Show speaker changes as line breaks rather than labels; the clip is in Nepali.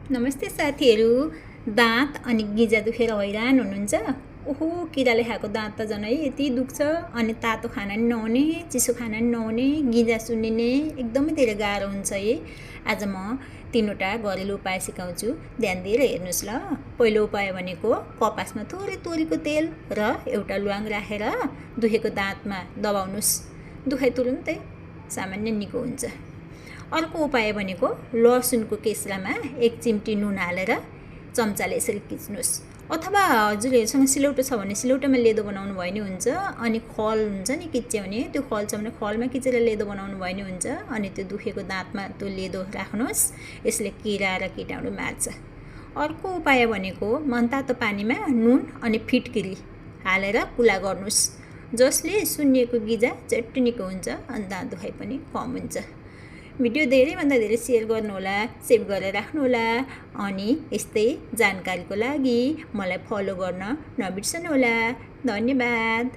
नमस्ते साथीहरू। दाँत अनि गिजा दुखेर हैरान हुनुहुन्छ? ओहो, किराले खाएको दाँत त झन् है यति दुख्छ, अनि तातो खाना नि नहुने, चिसो खाना नि नहुने, गिजा सुन्निने एकदमै धेरै गाह्रो हुन्छ है। आज म 3वटा घरेलु उपाय सिकाउँछु, ध्यान दिएर हेर्नुहोस् ल। पहिलो उपाय भनेको कपासमा थोरै तोरीको तेल र एउटा ल्वाङ राखेर दुखेको दाँतमा दबाउनुहोस्, दुखाइ तुरुन्तै सामान्य निको हुन्छ। अर्को उपाय भनेको लसुनको केस्रामा 1 चिम्टी नुन हालेर चम्चाले यसरी खिच्नुहोस्, अथवा हजुरहरूसँग सिलौटो छ भने सिलौटोमा लेदो बनाउनु भयो भने हुन्छ। अनि खल हुन्छ नि किच्याउने, त्यो खल छ भने खलमा किचेर लेदो बनाउनु भयो भने हुन्छ। अनि त्यो दुखेको दाँतमा त्यो लेदो राख्नुहोस्, यसले किरा र कीटाणु मार्छ। अर्को उपाय भनेको मनतातो पानीमा नुन अनि फिटकिरी हालेर कुला गर्नुहोस्, जसले सुन्निएको गिजा झट्ट निको हुन्छ अनि दाँत दुखाइ पनि कम हुन्छ। भिडियो धेरैभन्दा धेरै सेयर गर्नुहोला, सेभ गरेर राख्नुहोला, अनि यस्तै जानकारीको लागि मलाई फलो गर्न नबिर्सनुहोला। धन्यवाद।